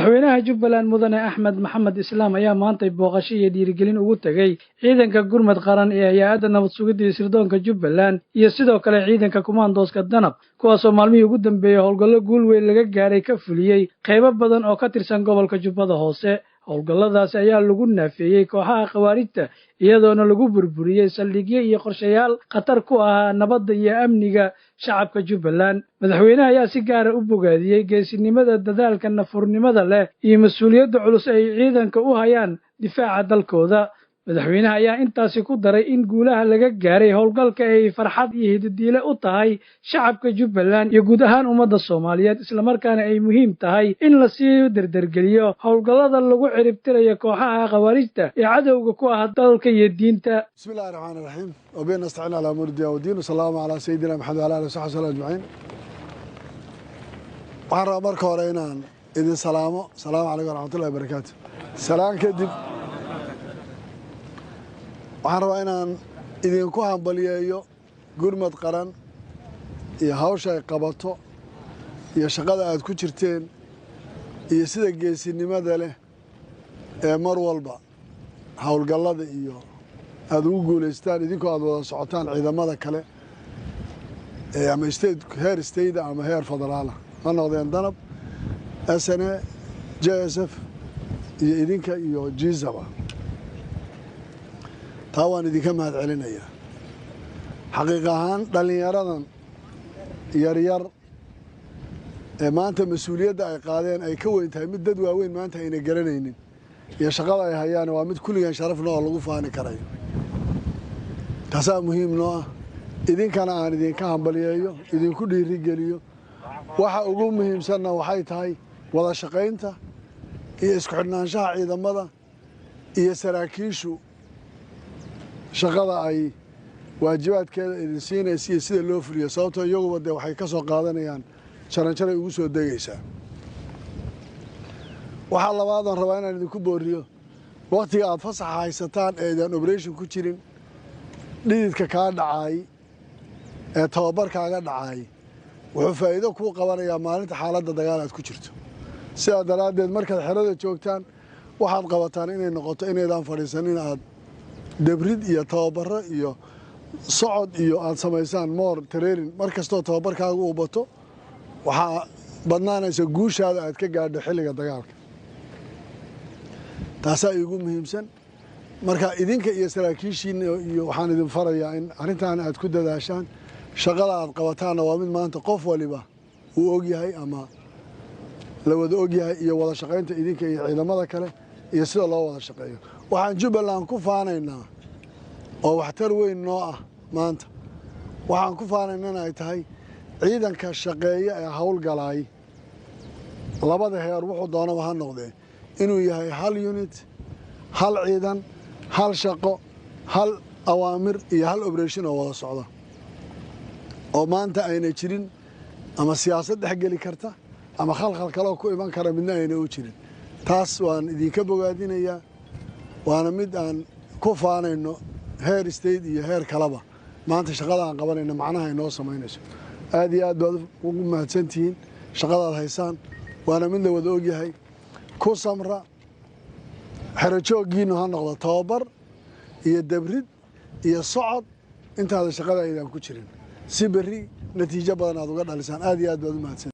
Madaxweynaha Jubbaland, Mudane Axmed Maxamed Islaam, ayaa maantay booqasho iyo dhiirigelin ugu tegey ciidanka gurmad qaran ee hay-adda nabad sugidda iyo sirdoonka Jubbaland iyo sidoo kale ciidanka kumaandooska Danab, kuwaasoo maalmihii ugu dambeeyey howlgallo guul weyn laga gaaray ka fuliyey qaybo badan oo ka tirsan gobolka Jubbada Hoose. Howlgalladaasi ayaa lagu naafeeyey kooxaha Khawaarijta, iyadoona lagu burburiyey saldhigyo iyo qorshayaal khatar ku ahaa nabadda iyo amniga shacabka Jubbaland. Madaxweynaha ayaa si gaara u bogaadiyey geesinimada, dadaalka nafurnimada leh iyo mas-uuliyadda culus ay ciidanka u hayaan difaaca dalkooda. Madaxweynaha ayaa intaasi ku daray in guulaha laga gaaray howlgalka ay farxad iyo hididiile u tahay shacabka Jubbaland iyo guud ahaan ummadda Soomaaliyeed, islamarkaana ay muhiim tahay in lasii derdergeliyo howlgallada lagu ciribtirayo kooxaha Khawaarijta ee cadowga ku ah dalka iyo diinta. بسم الله الرحمن الرحيم، وبه نستعين على امور الدنيا والدين، وصلى الله على سيدنا محمد وعلى اله وصحبه وسلم اجمعين. Waxaan rabaa marka hore inaan idin salaamo. Asalaamu calaykum waraxmatullahi wabarakaatu. Salaan kadib, waxaan rabaa inaan idinku hambaliyeeyo gurmad qaran iyo hawsha ay qabato iyo shaqada aad ku jirteen iyo sida geesinimada leh ee mar walba howlgallada iyo aada ugu guulaystaan, idinkoo aad wada socotaan ciidamada kale ee ama state, heer state ama heer federaala ha noqdeen, Danab, SNA, JSF iyo idinka iyo jizaba. Taa waan idinka mahad celinayaa. Xaqiiq ahaan, dhallinyaradan yaryar ee maanta mas-uuliyadda ay qaadeen ay ka weyn tahay mid dad waaweyn maanta ayna garanaynin, iyo shaqada ay hayaan waa mid kulligan sharaf noo oo lagu faani karayo. Taasaa muhiim noo ah. Idinkana aan idinka hambaliyeeyo, idinku dhiirigeliyo. Waxa ugu muhiimsanna waxay tahay wada shaqaynta iyo isku xidhnaanshaha ciidamada iyo saraakiishu shaqada ay waajibaadkeeda idin siinaysa iyo sida loo fuliyo, sababtoo iyaguba dee waxay ka soo qaadanayaan jaranjaray ugu soo degaysaa. Waxaa labaadoon rabaa inaan idinku booriyo: wakhtiga aad fasaxa haysataan ee idaan operation ku jirin, dhididka kaa dhacaay ee tababarkaaga dhacaay wuxuu faa'iido kuu qabanayaa maalinta xaaladda dagaal aad ku jirto. Sidaa daraaddeed, markaad xerada joogtaan, waxaad qabataan inay noqoto inaydaan fadhiisanin, aad debrid iyo tababaro iyo socod iyo aad samaysaan more training. Mar kastoo tababarkaagu uu bato, waxaa badnaanaysa guushaada aad ka gaadho xilliga dagaalka. Taasaa iigu muhiimsan. Marka idinka iyo saraakiishiina iyo waxaan idin farayaa in arrintan aad ku dadaashaan. Shaqada aad qabataanna waa mid maanta qof waliba uu ogyahay ama la wada ogyahay, iyo wada shaqaynta idinka iyo ciidamada kale iyo sida loo wada shaqeeyo. Waxaan Jubbaland ku faanaynaa oo waxtar weyn noo ah maanta, waxaan ku faanaynana ay tahay ciidanka shaqeeya ee howlgalaay, labada heer wuxuu doonaba ha noqdee, inuu yahay hal unit, hal ciidan, hal shaqo, hal awaamir iyo hal operation oo wada socda, oo maanta ayna jirin ama siyaasad dhex geli karta ama khalkhal kaloo ku iman kara midna ayna u jirin. Taas waan idinka bogaadinayaa, waana mid aan ku faanayno heer state iyo heer kaleba. Maanta shaqada aan qabanayno macnaha ay noo samaynayso, aad iyo aad baad ugu mahadsantihiin shaqadaad haysaan, waana mid la wada ogyahay. Ku samra, xerojooggiinnu ha noqdo tababar iyo dabrid iyo socod intaada shaqada aydan ku jirin, si berri natiijo badan aad uga dhalisaan. Aad iyo aad baad u mahadsan.